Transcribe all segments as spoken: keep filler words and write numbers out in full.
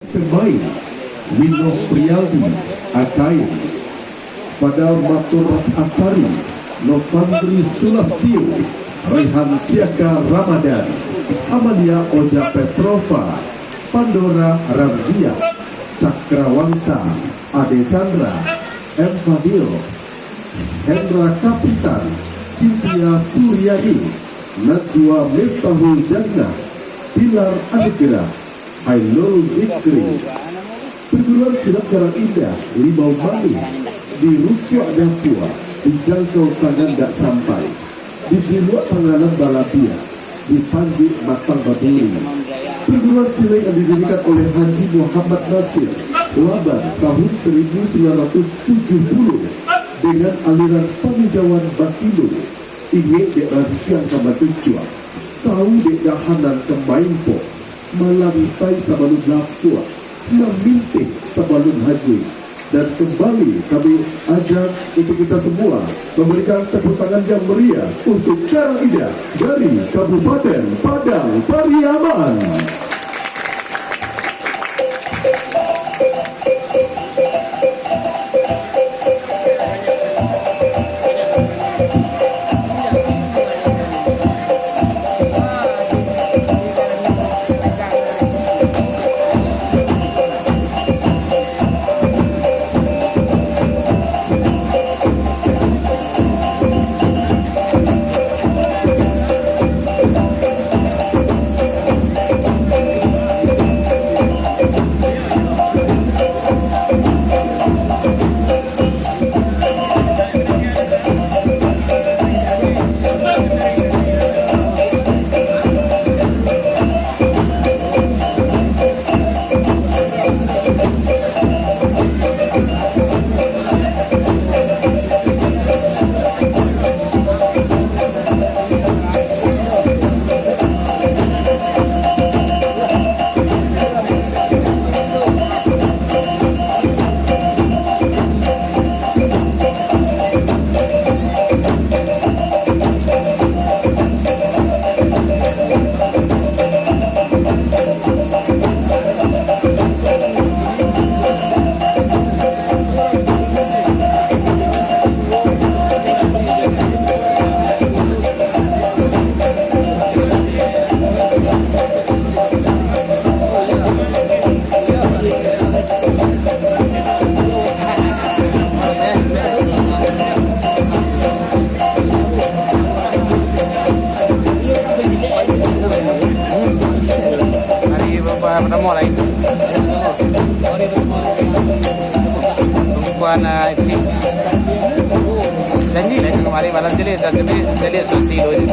Pemain, Winoh Prialdi, Akain, Fadal Matur Asari, Novandri Sulastio, Rehan Siaka Ramadan, Amalia Oja Petrova, Pandora Ramzia, Cakrawangsa, Ade Chandra, M Fadil, Hendra Kapitan, Cynthia Suryani, Najwa Miftahul Jannah, Pilar Anugrah, Hailul Zikri. Perguruan Silat Karang Indah, Limau Manih, di rusuak dapua, dijangkau tangan dak sampai, dijiluak panganan balabiah, dipanjik batang baduri. Perguruan silat yang didirikan oleh Haji Muhammad Nasir, Laban, tahun seribu sembilan ratus tujuh puluh, dengan aliran paninjauan batino, ingek dek rantiang ka mancucuak, tau dek dahanan ka maimpok, malantai sabalun lapuak, mamintih sabalun hajuik. Dan kembali kami ajak untuk kita semua memberikan tepuk tangan yang meriah untuk Karang Indah dari Kabupaten Padang Pariaman. Hari pertama lain. Pembukaan, ah, F C. Janji lah kemarin malam jadi, tapi jadi solusi dulu.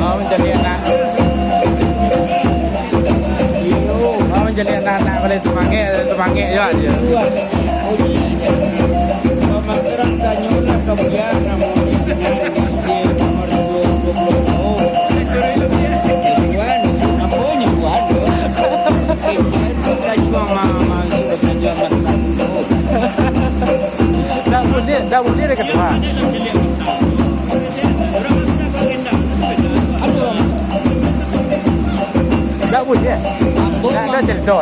Oh, mancari anak. Oh, mancari anak-anak boleh semangat, semangat juga dia. Pamakai rasanya lah kemudian namun di sini di, di nomor dua puluh tahun. Tuan, apa ni tuan? Eh, saya tu tadi mama, mama suruh kerja mas-mas tu. Dak buliah, dak buliah dia kata. Dak buliah. Dak, dak cerita.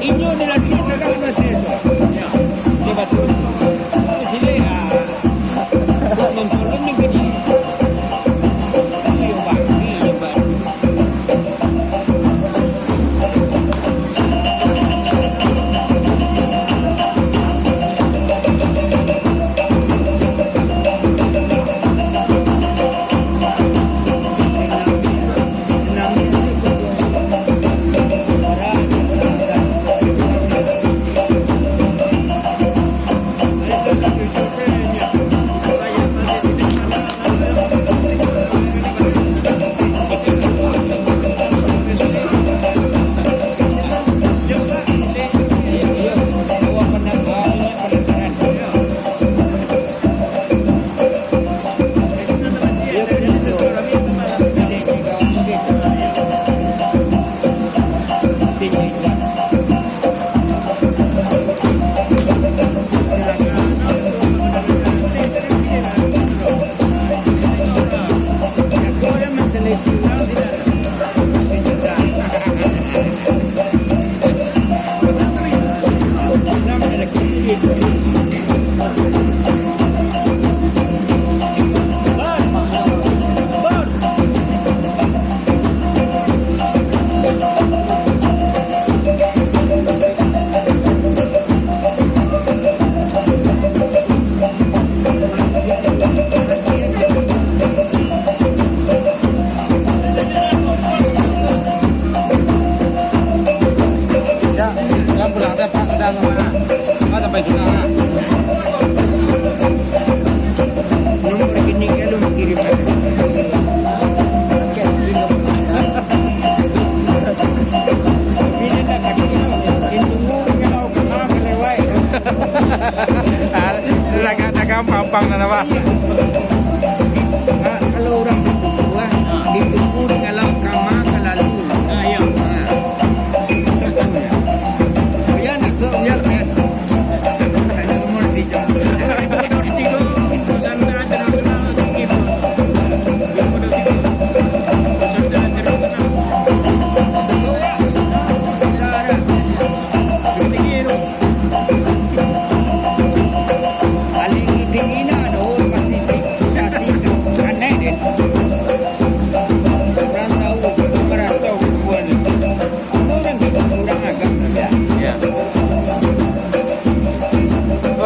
Inyo ni lagi kagak ada cerita. Dia batul. Silek ah. Kok nonton ni gini. Iyo, Bang. Iyo, Bang.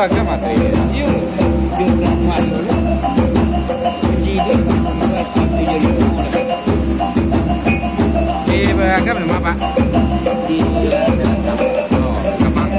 Agam masih. Iyo. Di beragam nama, Pak? Di, oh, gampang.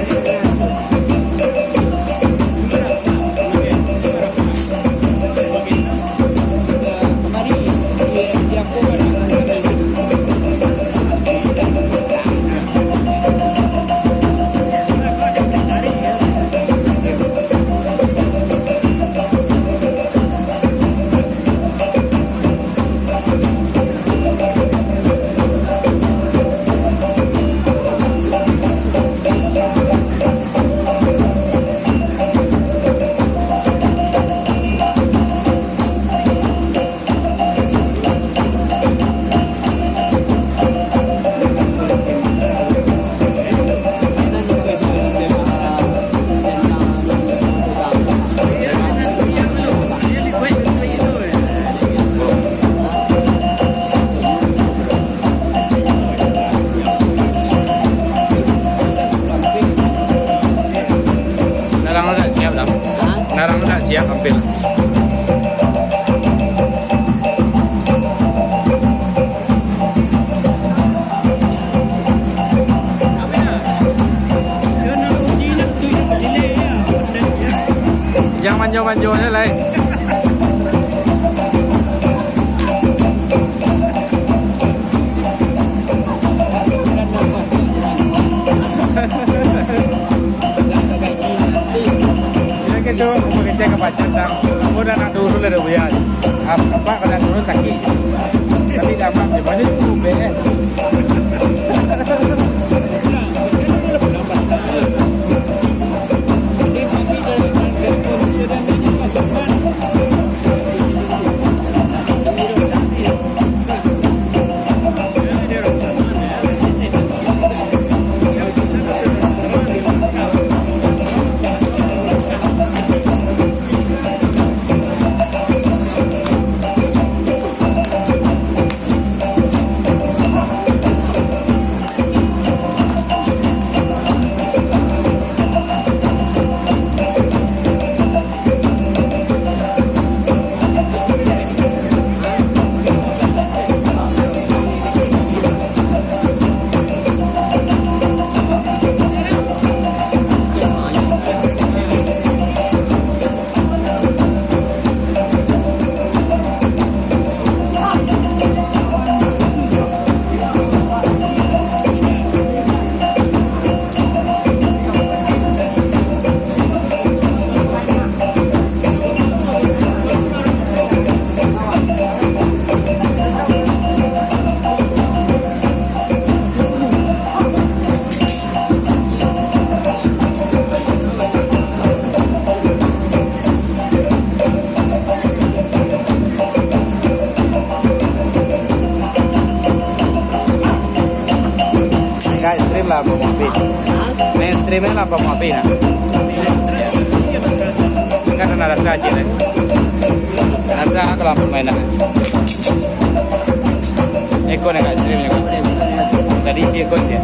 Narang tu dak siap lah. Narang tu dak siap, ampia. Jan manjo-manjo se lai. Yo gitu, mangecek ka pacan tang. Ambo dah nak dulu lah dah buya. Ap-, apak kalau nak turun sakik. Tapi gampang je, banyak tu be. Nggak stream lah, apa mau habis? Main streamnya lah, apa mau habis, nah? Kan ada rasa aja, deh. Rasa kalau aku main, nah. Eko nak kat stream ni, Kak. Tadi si Eko je.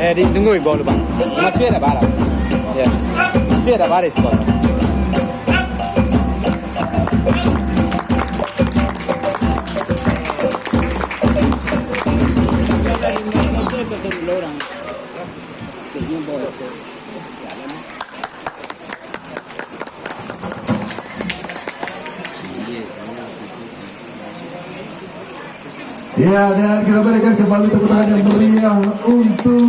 Eh, di, tunggu di bawah lubang. Masih ada barang. Ya. Masih ada baris, Bang. Ya, dan kita berikan kembali tepuk tangan yang meriah untuk